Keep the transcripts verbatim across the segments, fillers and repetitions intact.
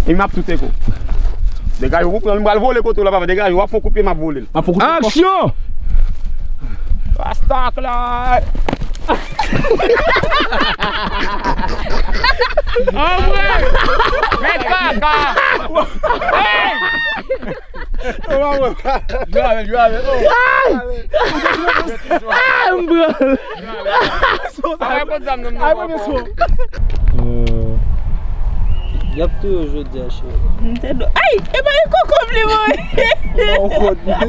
E m ap tout eko. Degaje w, m pral vole kote w la, papa. Degaje w, w ap fè yon kout pye, m ap vole l. M ap fè yon kout pye. Aksyon! Rasta Clyde! Anmwe! Men kaka! Hey! Jwe avè l, jwe avè l. Ay! Ay, m pran l. Ay, premye sou. Y ap touye w jodi a, cheri. M te do. Ay! E pa yon kokob li, mwen.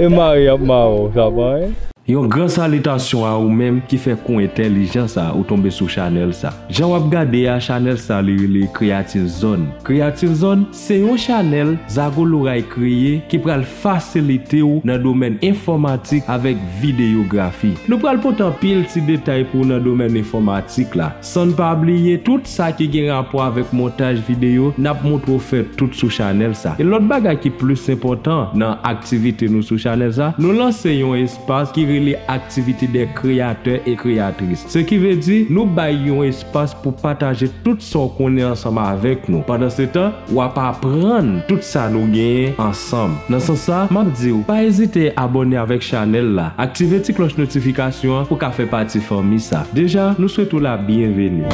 E mari ap mare w, sa pa anyen. Yon gran salitasyon a ou menm ki fè kou entèlijan sa ou tonbe sou chanèl sa. Jan w ap gade a, chanèl sa li rele Creative Zone. Creative Zone se yon chanèl Zago Loray kreye ki pral fasilite w nan domèn enfòmatik avèk videyografi. Nou pral pote anpil ti detay pou w nan domèn enfòmatik la. San n pa bliye tout sa ki gen rapò avèk montaj videyo, n ap montre w fè tout sou chanèl sa. E lòt bagay ki plis enpòtan nan aktivite nou sou chanèl sa, nou lanse yon espas ki rele Activité des créateurs et créatrices. Se ki vle di, nou bay yon espas pou pataje tout sa w konnen ansanm avèk nou. Pandansetan, w ap aprann tout sa nou genyen ansanm. Nan sans sa, m ap di w, pa ezite abòne avèk chanèl la, aktive ti klòch notifikasyon an pou w ka fè pati fanmi sa. Deja, nou swete w la byenveni.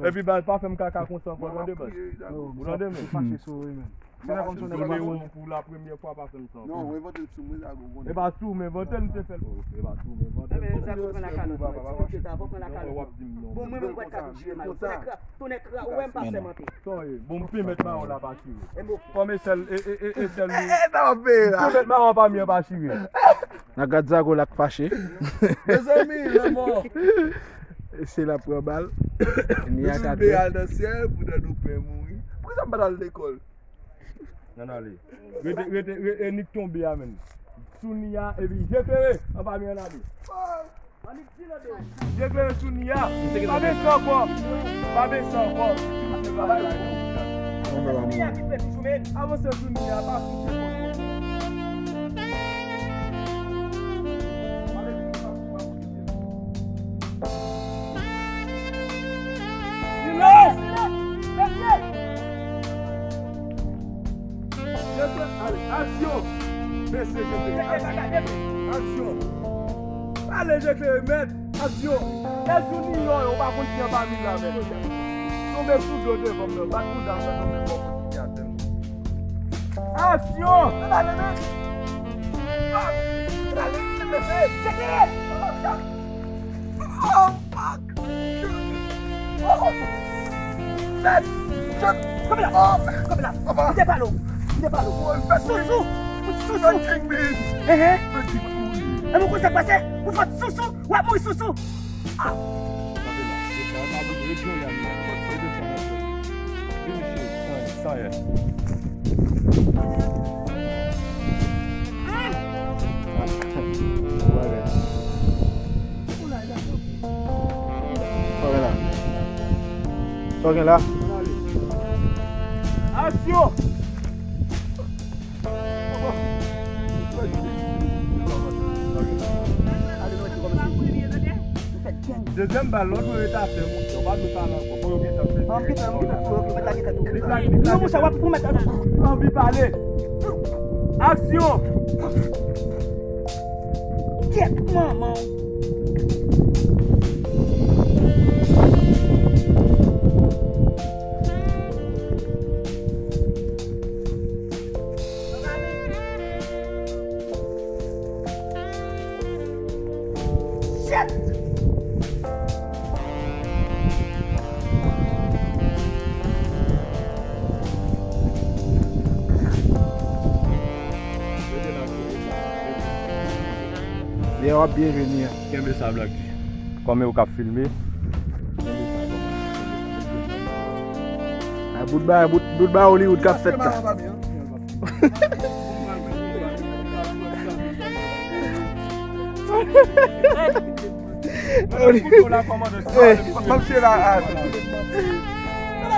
Epi baz, pa fè m kaka konsa ankò, tande baz. Ou tande men? Fache sou ou menm. Se la konn sonnen baz. Pou la premyè fwa pa fè m sa ankò. Non, ou envante l sou mwen la, ou konnen. E pa sou mwen envante l, m te fè l. E pa sou mwen envante l. Sa pou pran la kalòt, mwen. Ti mesye sa pou pran la kalòt. Bon, mwen menm m pral ka touche mal. Tonnè kra, tonnè kra, ou wè m pa sèmante. Sa w ye? Bon, m pèmèt mawon la pa chire. Kòm e sèl, e, e, e, e sèl li. E, e, sa w ap peye la. M pèmèt mawon pa mye pa chire. N a gad Zago la k fache. Mezanmi, lanmò. Se la pran bal. Ni a kat. Bezwen al nan syèl pou dad ou pen mouri. Poukisa m pa t al lekòl? N ale. Rete, rete, rete, e Nik tonbe a menm. Sou Nia, epi je klere, anba men an ale. Je klere sou Nia. Pa bese ankò. Pa bese ankò. Avanse sou Nia, pa sou. Silans! Mesye! Ale, aksyon! Mesye, je te aksyon! Aksyon! Ale, je te remèt! Aksyon! Lè Junior yo pa konn ki anba mi la, men. Tonbe sou do devan m nan, bat bouda m nan, tonbe bò kote ki atè m. Aksyon! Ale, men! Ale, men! Je te remèt! Oh, fuck! Oh! Mèt! Kanpe la! Kanpe la! M te pale w! M te pale w! Sousou! Sousou! Ehe! E mwen konn sa k pase? Ou fè sousou! W ap mouri sousou! Ah! Kanpe la! Vini, cheri! San anyen, san anyen. Sa w gen la? Sa w gen la? Aksyon! Dezyèm bal, lòt ou rete atè, monchè. Ou pa dwe sa la ankò. Fò yo gentan fè. An gentan, an gentan tou, yo mèt lage tèt ou. Li plak, li plak. Non, monchè, w ap pou mèt anvi pale. Aksyon! Kèt manman w. Shit! Lè w ap byen jwe ni an. Kenbe sa, Black G. Kòm e ou k ap filme. A bout ba, bout, bout ba Hollywood k ap fèt la. Hollywood. Hey, m ap tire la, ah.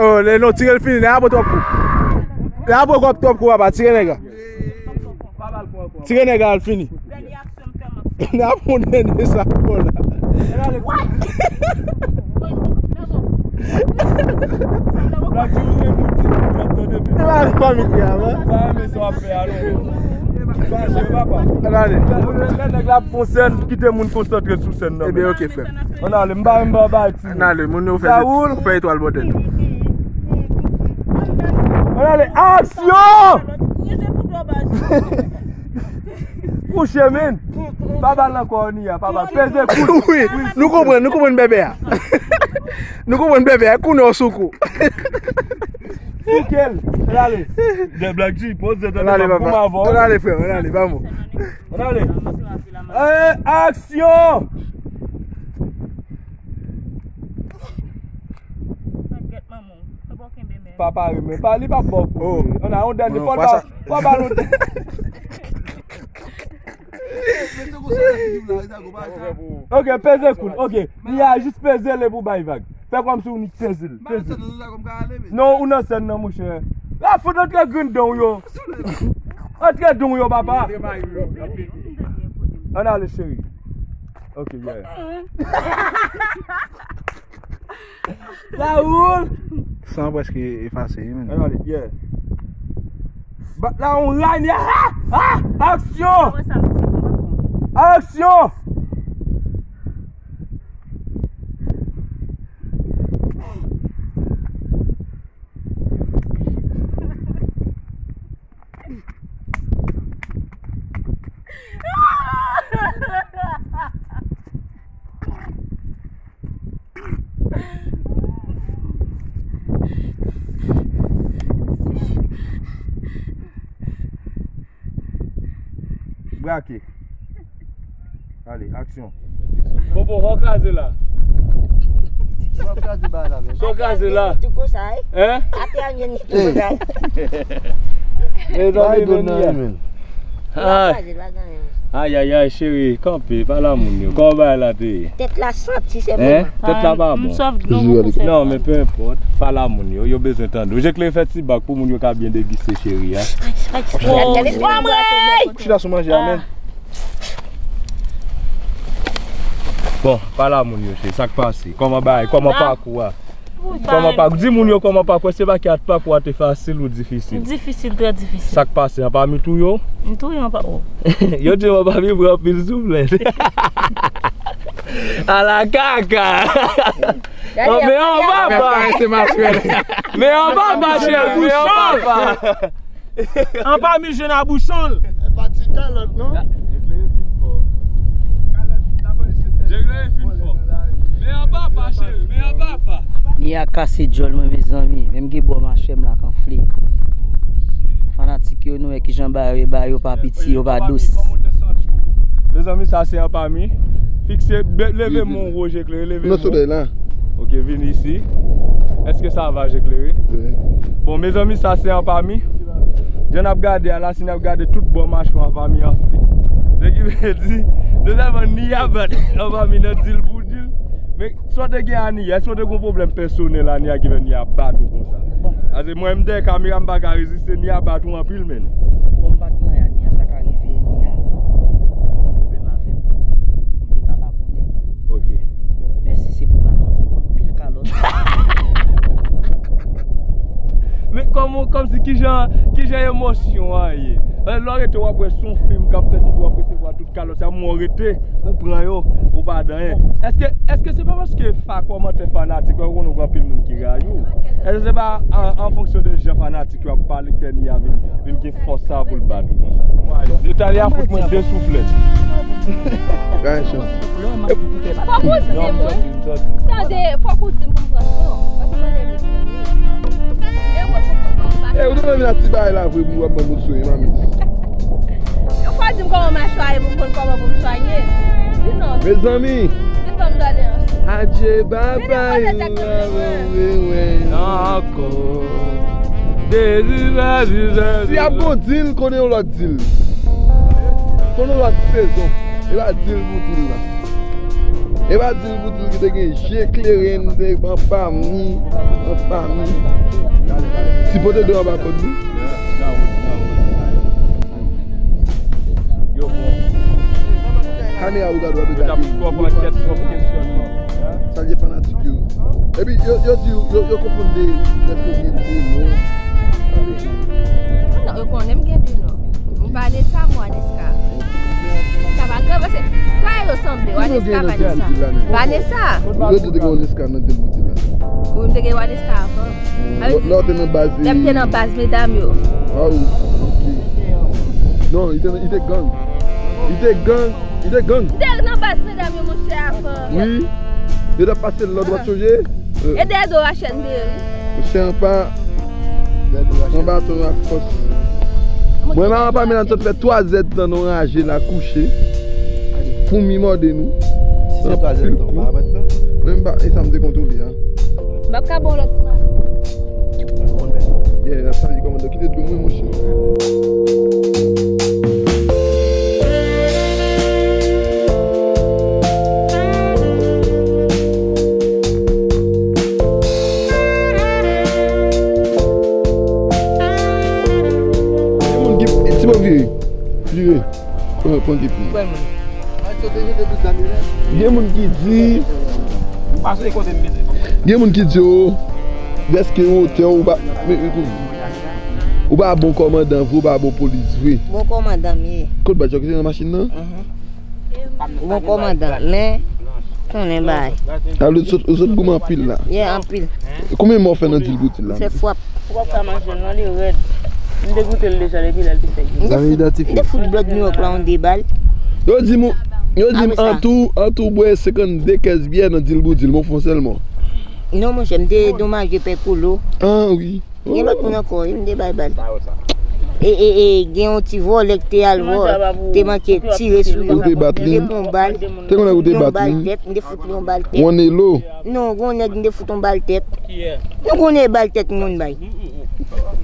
Oh, lè non, tire l fini, lè apre twòp kou. Lè apre twòp, twòp kou, papa, tire nèg la. Tire nèg la, l fini. N ap pran dènye sa pou la. What? Black G, ou gen pou ti, pou ap tande, men. E pa fanmi ki a, men. Pa renmen sa w ap fè a, non. Fache, papa. Gade. Lè nèg la ap fon sèn, kite moun konsantre sou sèn nan. Ebyen, ok, frè. Ann ale, m pa, m pa bay ti moun. Ann ale, moun yo fè, Raoul. Fè etwal bòdèl. Ann ale, aksyon! Kouche, men. Pa ba l ankò, Nia, pa ba l. Peze kout. Wi, nou konprann, nou konprann bèbè a. Nou konprann bèbè a, kounye w sou kou. Fouke l, ann ale. De Black G, poze tande, ann ale, papa, pou m avè w. Ann ale, frè, ann ale, vamo. Ann ale. Eh, aksyon! Pa pare, men pa, li pa ba w kou. Oh. Ann ale, yon dènye fwa, l ba, fwa ba l yon dènye. Ok, peze kout, ok. Nia, jis peze l epi w bay vag. Fè kòmsi w nik peze l. Peze l. Non, ou nan sèn nan, monchè. La fout antre grenn dan w yo. Antre dan w yo, papa. Ann ale, cheri. Ok, yeah. Raoul! San prèske efase, wi, men. Ann ale, yeah. Ba, la, on ray, Nia. Ah! Ah! Aksyon! Aksyon! Brake. Ale, aksyon. Popo, fò w kraze la. Fò w kraze ba la, men. Fò w kraze la. Tou konsa, eh? Hein? Atè a vin tou konsa. Mezanmi, men Nia. Ay. Ayayay, cheri, kanpe, pale a moun yo. Kòman bagay la te ye? Tèt la santi, se mwen. Hein? Tèt la pa bon. M sòf dlo, mon konsèy. Non, men peu importe, pale a moun yo, yo bezwen tande w. Jekle fè ti bak pou moun yo ka byen degiste cheri a. Ay, ay, ay. Chita sou manje a, men. Bon, pale a moun yo, cheri, sa k pase? Kòman bagay, kòman pakou a? Kòman pakou? Di moun yo kòman pakou a, se pa ki pakou a te fasil ou difisil? Difisil, trè difisil. Sa k pase, anpami touye w? M touye anpami. Yo di anpami pran anpil souflèt. Ala kaka! Men anpami! Men anpami, cheri, men anpami! Anpami jwenn a bouchon l. E pa ti kalòt, non? Jekle fin fò. Men anpami, cheri, men anpami! Nia kase djòl mwen, mezanmi. Menm gen bò machè m la k anfle. Fanatik yo, nou wè kijan bagay yo ye, bagay yo pa piti, yo pa dous. Mezanmi, sa se anpami. Fikse, be-, leve men w wo, Jekle, leve men w. Nan solèy la. Ok, vin isi. Èske sa va, Jekle? Wi. Bon, mezanmi, sa se anpami. Jan n ap gade a la, si n ap gade tout bò machè anpami anfle. Se ki vle di, nou sèlman Nia bat anpami nan dil pou dil. Men, sa w te gen a Nia, èske w te gen yon pwoblèm pèsonèl a Nia ki fè Nia bat ou konsa? Bon. Paske mwen, m dèyè kamera, m pa ka reziste, Nia bat ou anpil, men. Bon, m pa t gen anyen a Nia, sa ka rive, Nia te gen pwoblèm avè m. M te ka pa konnen. Ok. Mèsi, se pou baton sou anpil kalòt. Men kòman, kòmsi kijan, kijan emosyon an ye? Lè w rete, w ap wè se yon fim k ap fèt epi w ap resevwa tout kalòt sa, men w rete, ou pran yo, ou pa di anyen. Èske, èske se pa paske fa kòmantè fanatik yo, ou konnen gen anpil moun ki rayi w? Èske se pa an, an fonksyon de jan fanatik yo ap pale k fè Nia vin, vin gen fòs sa pou l bat ou konsa? Natalia fout mwen de souflèt. Fòk ou di m, tande, fòk ou di m pou m pran. E ou te vin ak ti bagay la vre pou w ap ban nou swen, manmi. Yo fò di m kòman m a chwazi pou m konn kòman pou m swanye. Di non. Mezanmi. Vin ban m dòleyans. Adye, babay. Vin konnen tèt mwen. Ankò. Si ap gon dil, konnen yon lòt dil. Konnen yon lòt sezon. E pa dil pou dil la. E pa di l pou di l ki te gen je kleren, te anba mi, anba mi. Ti pote do anba kòd li. Yo bon. Kamera ou gade w ap gade. Yo t ap twòp ankèt, twòp kesyònman. Sa l ye fanatik yo. Epi yo, yo di yo, yo konfonn de lèske gen de non. Non, yo konnen m gen de non. M Vanessa, m Waneska. Sa pa grave, se kwa yo sanble, Waneska, Vanessa. Vanessa. Yo di te gen Waneska nan de mouti la. Wi, m te gen Waneska avan. Lè w te nan baz. Lè m te nan baz medam yo. Ah, wi, ok. Non, li te, li te gang. Li te gang. Li te gang. M te nan baz medam yo, monchè, avan. Wi. Yo t ap pase lòd, w ap sonje? E dèyè do Rachèl m te ye, wi. Monchè, anba, anba baton ak fòs. Mwen, mwen pa mwen sot fè twa zèdtan nan raje la kouche. Foumi mòde nou. Si se twa zèdtan, ou pa ret non. Mwen, m pa, e sa m te kontwole a. M ap ka bon lòt. Yeah, sa li kòmandan. Kite dlo mwen, monchè. Gen moun ki, ti bò vire. Vire. Pran, pran ki pli. Gen moun ki di, gen moun ki di, o, dèske wotè ou pa, men, men, ou pa bon kòmandan vre, ou pa bon polis vre. Bon kòmandan m ye. Kot bal chòk nan machin nan? Bon kòmandan, men konnen bay. A, ou sot, ou sot goumen anpil la. Yeah, anpil. Konbyen mò w fè nan dil pou dil la? Fè fwap. Ou p ap ka manje l non, li rèd. M te goute l deja depi lè l te fèk. M te fout, m te fout blòd New York la yon de bal. Yo di m, yo di m an tou, an tou bwè senkannde kès byè nan dil pou dil, mwen fè yon sèl mò. Non, monchè, m te domaje pè Kolo. Ah, wi. Gen lòt moun ankò, wi, m te bay bal. E, e, e, gen yon ti vòlè ki te al vò, te manke tire sou yo. Ou te bat li? M te pran yon bal. Te konnen ou te bat li? M te fout li yon bal tèt. Yon elo? Non, gen yon nèg m te fout yon bal tèt. Nou konnen e bal tèt moun bay.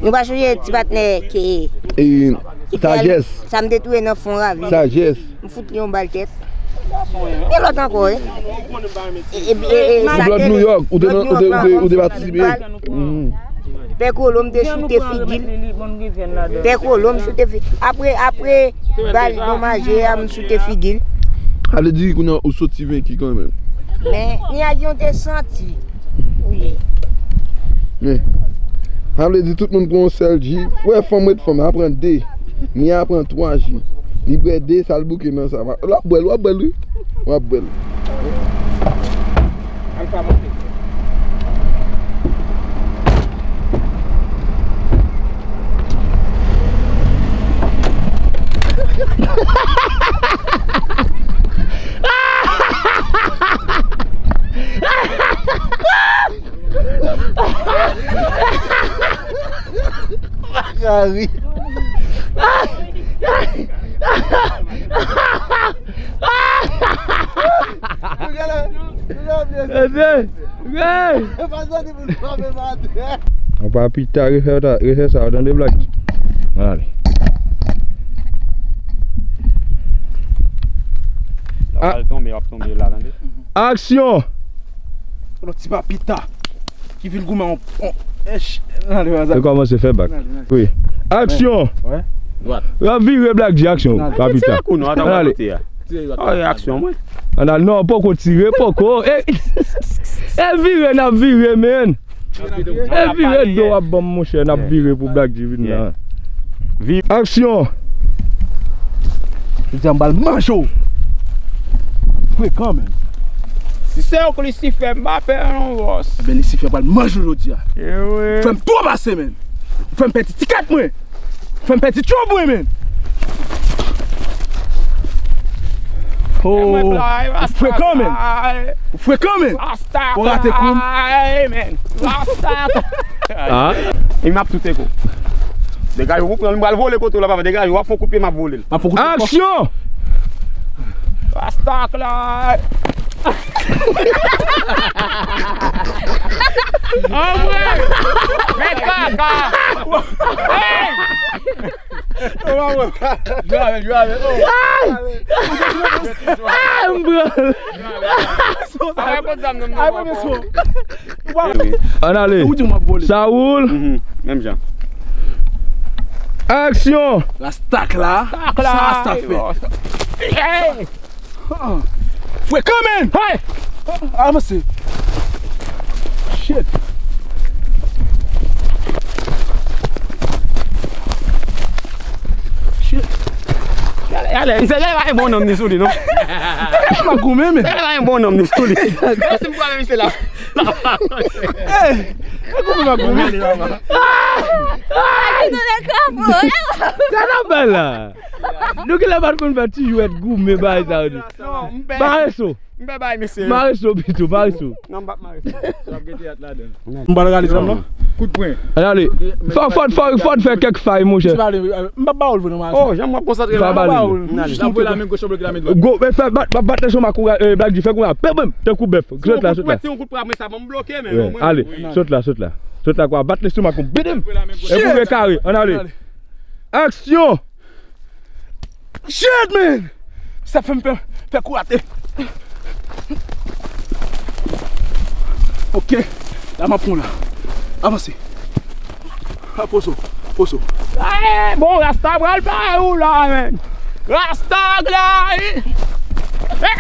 Nou pa sonje ti patnè ke, e, ki fè l, Sajès. Sa m te touye nan fon ravin. Sajès. M fout li yon bal tèt. Gen lòt ankò, wi. E, e, e, e, sa blòd New York, ou te nan, ou te, ou te, ou te patisipe. Pè Kolo, m te choute figi l. Pè Kolo, m choute fi-, apre, apre bal domaje a, m choute figi l. Ale di kounye a ou soti venki kanmenm. Men, ni a di yon te santi. Wi. Men, sa vle di tout moun pran yon sèl ji. Wè, fanm ret fanm, a pran de. Ni a pran twa ji. Li bwè de, sa l bouke nan sa. W ap bwè l, w ap bwè l, wi. W ap bwè l. Alfa monte. Gari. Gade, gade. An pa pita, refè ta, refè sa, w tande Black G. Ale. Lè w pral tonbe, w ap tonbe la, tande. Aksyon! Yon ti pa pita ki vin goumen on, on, èch, nan le waza. Yo kòmanse fè bak. Wi. Aksyon! Dwat. W ap vire Black G, aksyon. Pa pita. Tire kou nou, ann ale. Aksyon, mwen. Ann al, non, poko tire, poko. E, e vire, n ap vire, men. E vire do w ap ban m, monchè, n ap vire pou Black G vin la. Aksyon! Jodi a m pral manje w. Frekan, men. Si se yon Lisifè, m pa pè non, bòs. Ebyen, Lisifè pral manje w jodi a. Fè m twò pase, men. Fè m pèdi tikèt mwen. Fè m pèdi tchoub mwen, men. Oh, ou frekan, men. Ou frekan, men. Ou rate kou m. Ah. E m ap tout eko. Degaje w, m pral vole kote w la, papa. Degaje w, w ap fè yon kout pye, m ap vole l. M ap fè yon kout pye. Aksyon! Rasta Clyde! Anmwe! Men kaka! Hey! Jwe avè l, jwe avè l. Ay! Ay, m pran l. Ay, premye sou. Ann ale. Ou di m ap vole. Sa woul. Mhm, menm jan. Aksyon. Rastak la. Rastak la. Sa, sa fè. Hey! Frekan, man! Hey! Avanse. Shit. Shit. Ale, ale, misye, misye pa gen bon nonm ni sou li, non. Misye pa gen bon nonm ni sou li. Gade si m pwale misye la. Hey! Gade nan krapo. Gade nan bèl la. Nou genlè pa t konn fè ti jwèt goumen bagay sa yo di. Pareso. M pè bay mesye. Mareso pito, mareso. Non, m p ap mareso. M pral gade zam nan. Kout pwen. Ale, ale. Fò, fò, fò, fò fè kèk fay, monchè. M p ap ba w l vre non, mareso. Oh, jan m ap konsantre la. M p ap ba w l. N ale. L ap voye la men goch, bloke la men dwat. Go, men fè bat, bat, bat lestomak ou, eh, Black G, fè konsa. Bèm, bèm, tankou bèf. Sot la, sot la. Si yon kout pwen, si yon kout pwen ap mwen sa, ban m bloke, men. Ale, sot la, sot la. Sot la, kwa, bat lestomak ou. Bidem. Epi w rekare. Ann ale. Aksyon. Shit, man! Sa fè m fè, fè kou ate. Ok. La m ap pran la. Avanse. A, poso. Poso. Eh, bon, Rasta pral bay ou la, man. Rasta glay. Eh,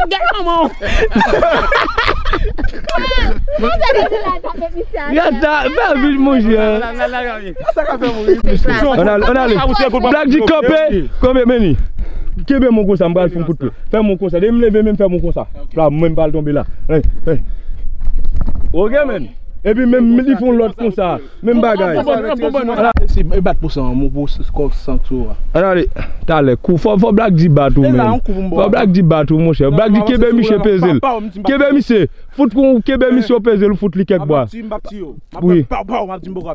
gade manman. Rasta, fè vit, monchè. Sa ka fè mouri. Ann ale, ann ale. Black G kanpe. Kanpe, men li. Kenbe m konsa, m pral fè yon kout pwen. Fè m konsa. Depi m leve, men m fè m konsa. La, mwen m pral tonbe la. Hey, hey. Ok, men. Epi menm li fè yon lòt konsa. Menm bagay. E bat pou san, mwen pou kò san sou a. Ann ale. Talè. Kou, fò, fò Black G bat ou, men. Fò Black G bat ou, monchè. Black G kenbe misye peze l. Kenbe misye. Fout kou, kenbe misye peze l, ou fout li kèk bwa. Wi.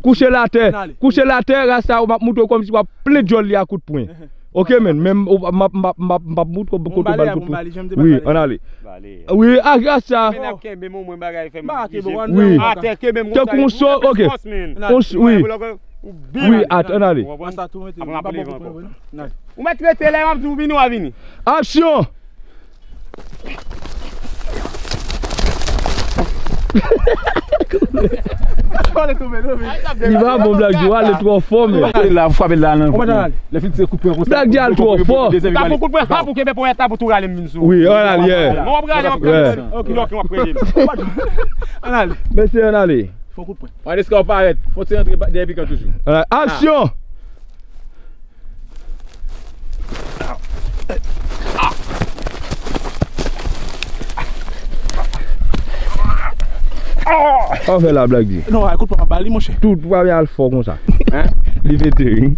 Kouche l atè. Kouche l atè, Rasta, m ap moutre w kòmsi w ap plen djòl li a kout pwen. Ok, men, men m ap, m ap, m ap, m ap moutre w kote w ba l kout pwen. Wi, ann ale. Wi, a, Rasta. Wi. Tankou yon so, ok. Wi. Wi, at, ann ale. Ou mèt rete la, m ap di w vini, w a vini. Aksyon! Li pa bon, Black G, w ale twò fò, men. Frape la, frape la, non. Lè fin se kout pwen konsa. Black G al twò fò. Sa pou kout pwen, sa pou kenbe ponyèt la pou tou rale m vin sou. Wi, ann ale, yeah. Mwen w ap rale, w ap rele m. Ok, w ap rele m. Ann ale. Mesye, ann ale. Fò kout pwen. Mwen deske w parèt. Fò ti rantre dèyè pikan toujou. Ann ale. Aksyon! Sa w fè la, Black G? Non, ekout, papa, ba li, monchè. Tout pwemye al fò konsa. Li pete, wi.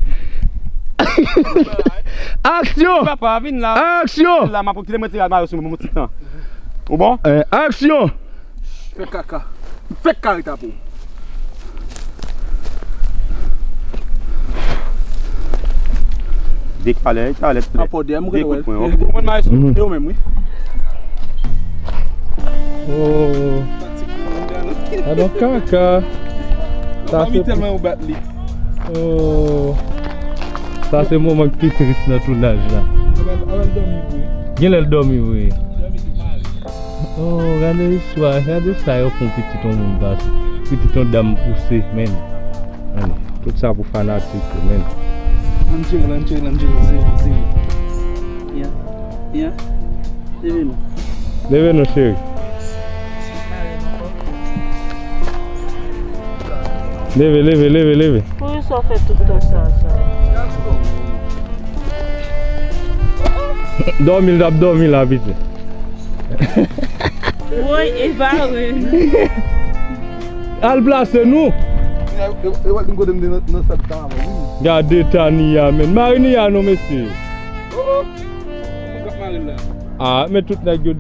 Aksyon! Papa, vin la. Aksyon! La, m ap kite mwen ti al mare sou mwen pou yon ti tan. Ou bon? Eh, aksyon! Fè kaka. Fè kaka, Rita, pou. Dekalè, dekalè. Apò dèyè m, ou konn wè. Ou konn maestro? E ou menm, wi. Oh. Gade kaka. Sa se tèlman ou bat li. Oh. Sa se moman ki pi tris nan tounaj la. Genlè l dòmi vre. Oh, gade istwa, gade sa yo fè yon pitit yon moun pase. Pitit yon dam pouse, men. Ann, tout sa pou fanatik yo, men. Angel, Angel, Angel, zewo, zewo. Yeah, yeah. Leve nou. Leve nou, cheri. Leve, leve, leve, leve. Poukisa w fè tout tan sa, sa? Dòmi l t ap dòmi la, piti. Woy, e pa vre. Al plase nou. E, e, e, wè m kote m te nan, nan sab ta avan, wi. Gade eta Nia, men. Mare Nia non, mesye. Oh, oh. Mwen k ap mare l la. Ah, men tout nèg yo.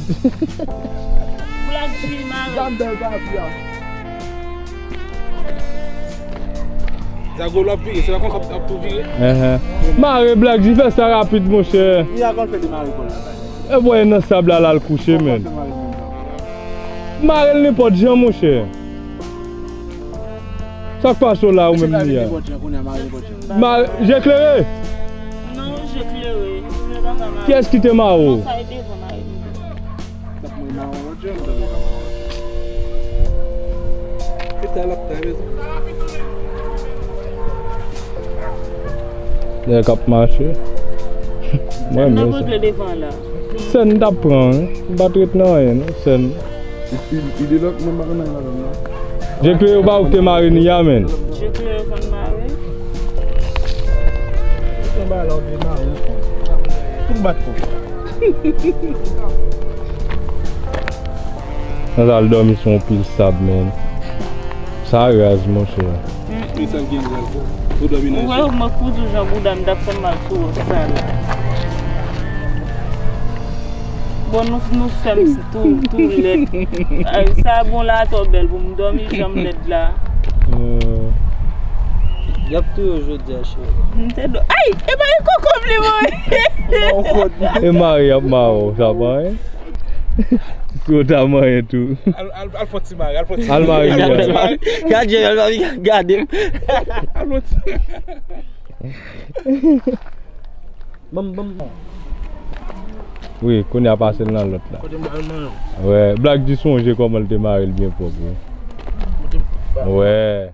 Black G mare. Zago l ap vire, se pa konsa ap tou vire. Mare Black G, fè sa rapid, monchè. Li a konn fè demare kò l la. E bwè nan sab la, l al kouche, men. Mare l nenpòt jan, monchè. Sa k pase w la, ou menm, Nia? Mare, je klere? Non, je klere. Kiyès ki te mare w? Non, sa e devan, mare devan. Nèg k ap mache. Mwen menm sa. Sèn m t ap pran, wi. M pa t ret nan anyen, non. Sèn. Ide lòt mwen pa konn anyen ladan l, non. Je klere ou pa ou k te mare ni a, menn. Je klere konn mare. Tout bagay la ou te mare. Tout bat pou. Mwen al dòmi sou yon pil sab, menn. Sa raz, monchè. Ou wè, mwen kou di w jan bouda m t ap fè m mal tou sal. Bon, nou, nou fè m tou, tou lèd. Ay, sa bon la atò bèl pou m dòmi jan m lèd la. Y ap touye w jodi a, cheri. M te do. Ay! E pa yon kokob li mwen. E mari ap mare w, sa pa anyen. Si w ta manyen tou. Al, al, al fè ti mari, al fè ti mari. Al mari, al fè ti mari. Gade, al mari, gade. Al fè ti Banm, banm. Wi, kounye a pase l nan lòt la. Kote m ba l manyen. Wè, Black G sonje kòman l te mare l byen pwòp, wi. Kote m ba l. Wè.